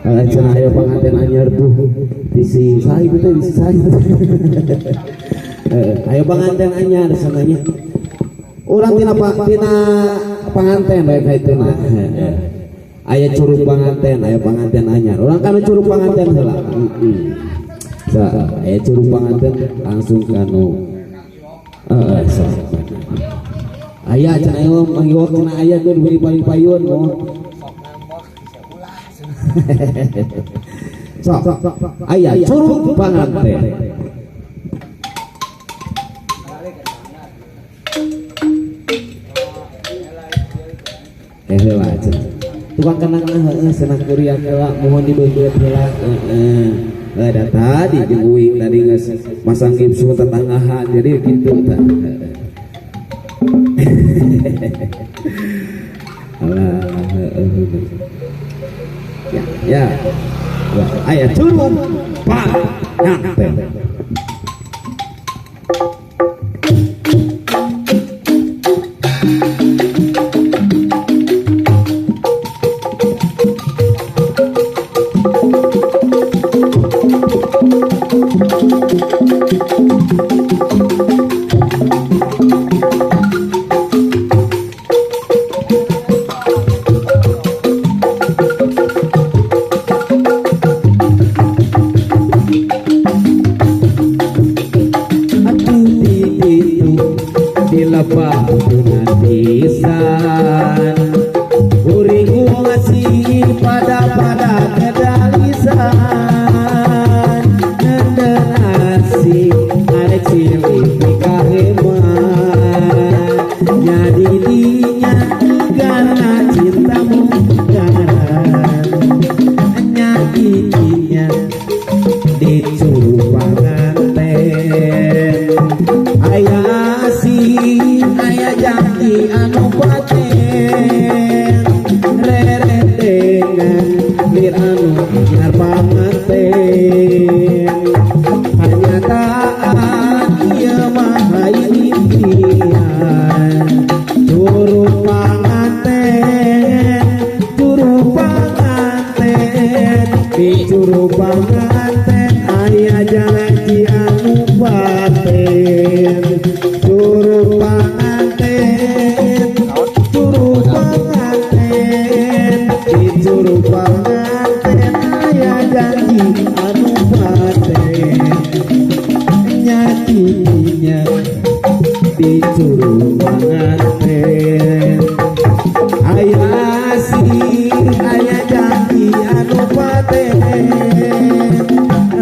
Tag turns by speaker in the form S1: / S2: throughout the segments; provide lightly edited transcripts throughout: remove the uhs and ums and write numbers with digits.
S1: Cenah aya panganten anyar tuh di si saha ieu teh di si saha ieu teh. Ayo panganten anyar sananya. Urang tina tina panganten bae ka ituna. Aya curug panganten, aya panganten anyar. Urang kana curug panganten heula. Sa aya curug panganten langsung kanu heeh sok. Aya cenah ieu Mang Iwok cenah aya tuh diberi paling payun oh. Sok aya curug panganten. Heula cenah. Tukang kenang heeh cenah kuriak heula mohon dibeungeut heula heeh. Da tadi jeung uing tadi geus masang gipsu tetanggahan jadi kitu tah. Alah heeh. Ya ya. Ya aya curug panganten.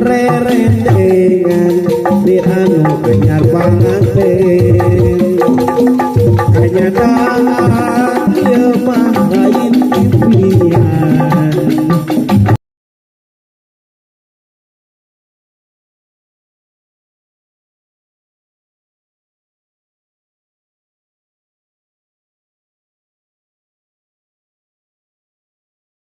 S1: Rere dengan di anu anyar panganten.